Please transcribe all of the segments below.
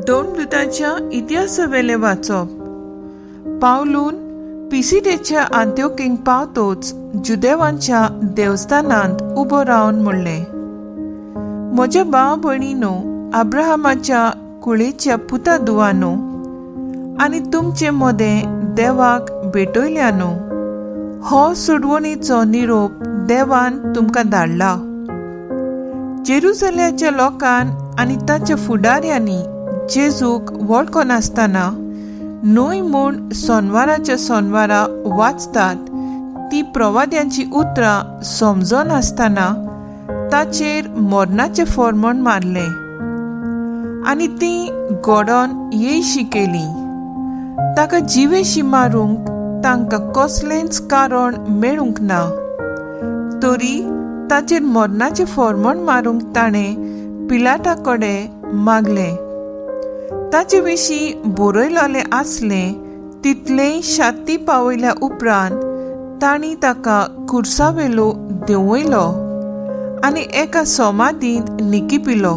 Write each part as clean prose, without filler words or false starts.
दोन इतिहासावेलें वाचप. पावलून पिसिडेच्या आंत्योकींक पावतोच जुदेवांच्या देवस्थानांत उबो रावन म्हणलें, म्हज्या भाव भयणीनो, अब्राहमाच्या कुळेच्या पुता दुवानो आनी तुमचे मदें देवाक भेटयल्यानो, हो सोडवणीचो निरोप देवान तुमकां धाडला. जेरुजल्याच्या लोकान आनी ताच्या फुडाऱ्यांनी जेजूक वळखनासतना न्हय म्हूण सोनवाराच्या सोनवारा वाचतात ती प्रवाद्यांची उतरां समजनासतना ताचेर मरणाचें फॉर्मण मारलें आनी ती घडोन येयशी केली. ताका जिवेशी मारूंक तांकां कसलेंच कारण मेळूंक ना, तरी ताचेर मरणाचें फॉर्मण मारूंक ताणें पिलाटा कडेन मागलें. ताचे विशीं बरयलेलें आसलें तितलेंय शाती पावयल्या उपरांत तांणी ताका कुर्सावेलो देंवयलो आनी एका सोमादींत निकिपिलो.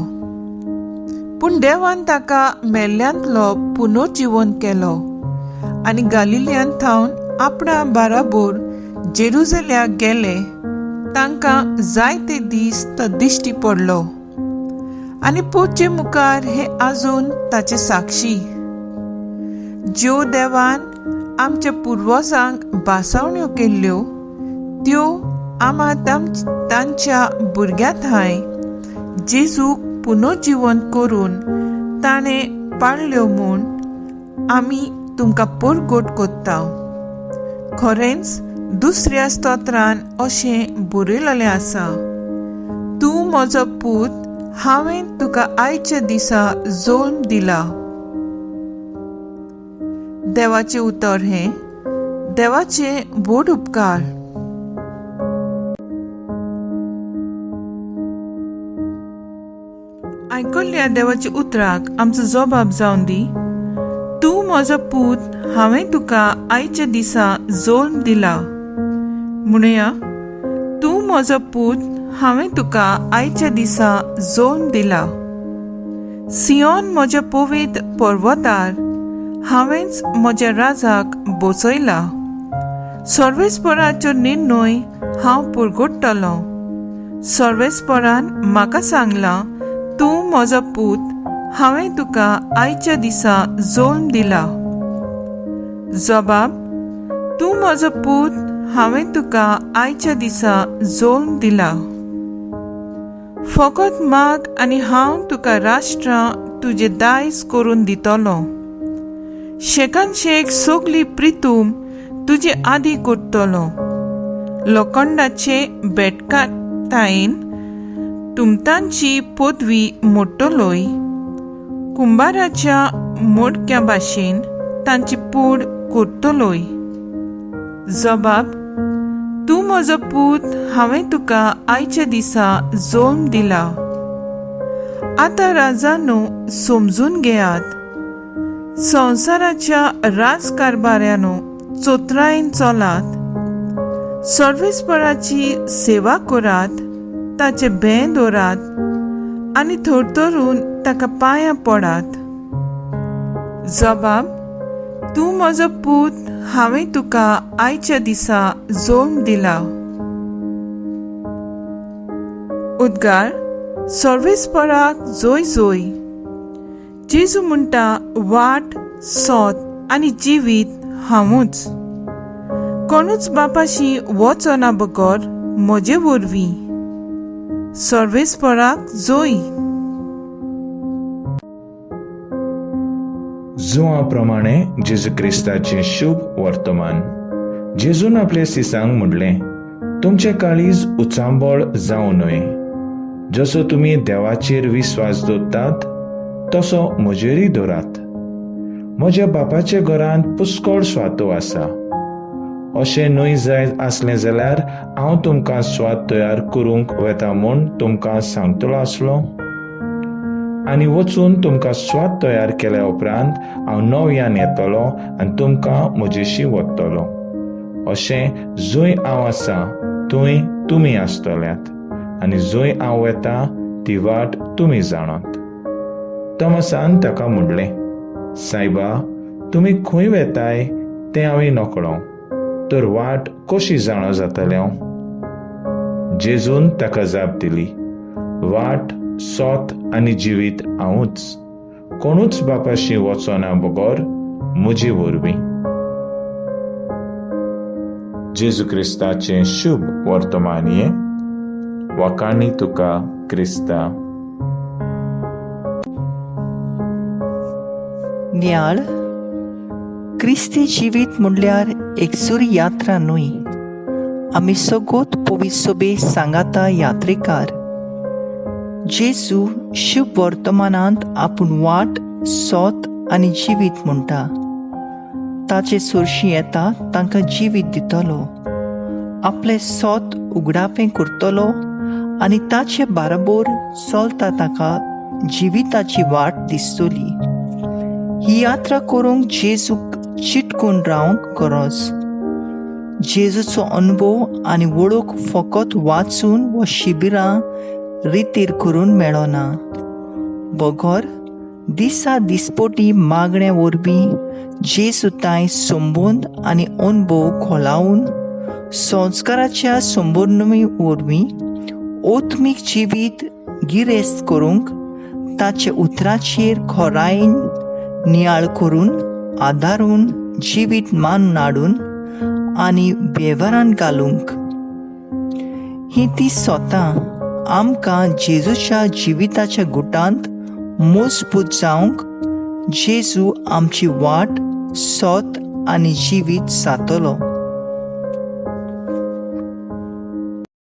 पूण देवान ताका मेल्ल्यांतलो पुनर्जिवन केलो आनी गालिलियान थावन आपणा बाराबोर जेरुजल्याक गेले. तांकां जायते दीस तो दिश्टी पडलो आनी पोचे मुखार हे आजून ताचे साक्षी. ज्यो देवान आमच्या पुर्वजांक भासावण्यो केल्ल्यो त्यो आमा तांच्या भुरग्यां थांय जेजूक पुनर्जिवन करून ताणें पाळ्ळ्यो म्हूण आमी तुमकां परगट कोत्ता. खरेंच दुसऱ्या स्तोत्रान अशें बरयलेलें आसा, तूं म्हजो पूत, हांवें तुका आयच्या दिसा जल्म दिला. देवाचें उतर हें देवाचे व्हड उपकार. आयकल्ल्या देवाच्या उतराक आमचो जबाब जावन दी. तूं म्हजो पूत, हांवें तुका आयच्या दिसा जल्म दिला. म्हणया, तूं म्हजो पूत, हांवें तुका आयच्या दिसा जल्म दिला. सियोन म्हज्या पवित्र पर्वतार हांवेंच म्हज्या राजाक बसयला. सर्वेस्पराचो निर्णय हांव पुरगुट्टलो. सर्वेस्परान म्हाका सांगलां, तूं म्हजो पूत, हांवें तुका आयच्या दिसा जल्म दिला. जबाब, तूं म्हजो पूत, हांवें तुका आयच्या दिसा जल्म दिला. फकत माग आनी हांव तुका राष्ट्रां तुजें दायज करून दितलो. शेकान शेक सगली प्रितूम तुजे आदी करतलो. लोखंडाचे बेटकातायेन तुमतांची पदवी मोडटलोय. कुंबाराच्या मोडक्या भाशेन तांची पूड करतलोय. जबाब, तूं म्हजो पूत, हांवें तुका आयच्या दिसा जल्म दिला. आतां राजानो समजून घेयात, संवसाराच्या राजकारभाऱ्यानो चोत्रायेन चलात. सर्वेस्पराची सेवा करात, ताचे भें दवरात आनी थरथरून ताका पांयां पडात. जबाब, तूं म्हजो पूत, हांवें तुका आयच्या दिसा जल्म दिला. उद्गार, सर्वेस्पराक जोय जोय. जेजू म्हणटा, वाट, सोत आनी जिवीत हांवूच. कोणूच बापाशी वचना बगर म्हजे वरवीं. सर्वेस्पराक जोय. जुआ प्रमाणे जेजू क्रिस्ताचें शुभ वर्तमान. जेजून आपल्या सिसांक म्हणलें, तुमचें काळीज उचांबळ जावं न्हय. जसो तुमी देवाचेर विस्वास दवरतात तसो म्हजेरूय दवरात. म्हज्या बापाच्या घरांत पुष्कळ स्वातो आसा. अशें न्हय जायत आसलें जाल्यार हांव तुमकां स्वाद तयार करूंक वेता म्हूण तुमकां सांगतलो आसलो. आनी वचून तुमकां स्वाद तयार केल्या उपरांत हांव नव्यान येतलो आनी तुमकां म्हजेशी वतलो. अशें जंय हांव आसा थंय तुमी आसतल्यात आनी जंय हांव वेता ती वाट तुमी जाणात. तॉमासान ताका म्हणलें, सायबा, तुमी खंय वेताय तें हांवें नकळो, तर वाट कशी जाणा जातलें हांव? जेजून ताका जाप दिली, वाट, सोत आनी जिवीत हांवूच. कोणूच बापाशी वचना बगर म्हजे वरवीं. जेजू क्रिस्ताचें शुभ वर्तमान हें. वाखाणी तुका क्रिस्ता. नियाळ. क्रिस्ती जिवीत म्हणल्यार एकसुरी यात्रा न्हय. आमी सगोत पवित्र सोबे सांगाता यात्रेकार. जेजू शुभ वर्तमानांत आपूण वाट, सोत आनी जिवीत म्हणटा. ताचे सरशी येता तांकां जिवीत दितलो, आपलें सोत उगडापें करतलो आनी ताचे बाराबोर चलता ताका जिविताची वाट दिसतली. ही यात्रा करूंक जेजूक चिटकून रावंक गरज. जेजूचो अनुभव आनी वळख फकत वाचून वा शिबिरां रितीर करून मेळना, बगर दिसा दिसपोटी मागण्या वरवीं जेजू तांय संबंद आनी अनुभव खोलावन संस्काराच्या संबंदमी वरवीं आत्मीक जिवीत गिरेस्त करूंक ताचे उतराचेर खोरायेन नियाळ करून आदारून जिवीत मानून हाडून आनी वेव्हारान घालूंक. ही ती स्वता आमकां जेजूच्या जिविताच्या गुटांत मजबूत जावंक जेजू आमची वाट, सोत आनी जिवीत जातलो.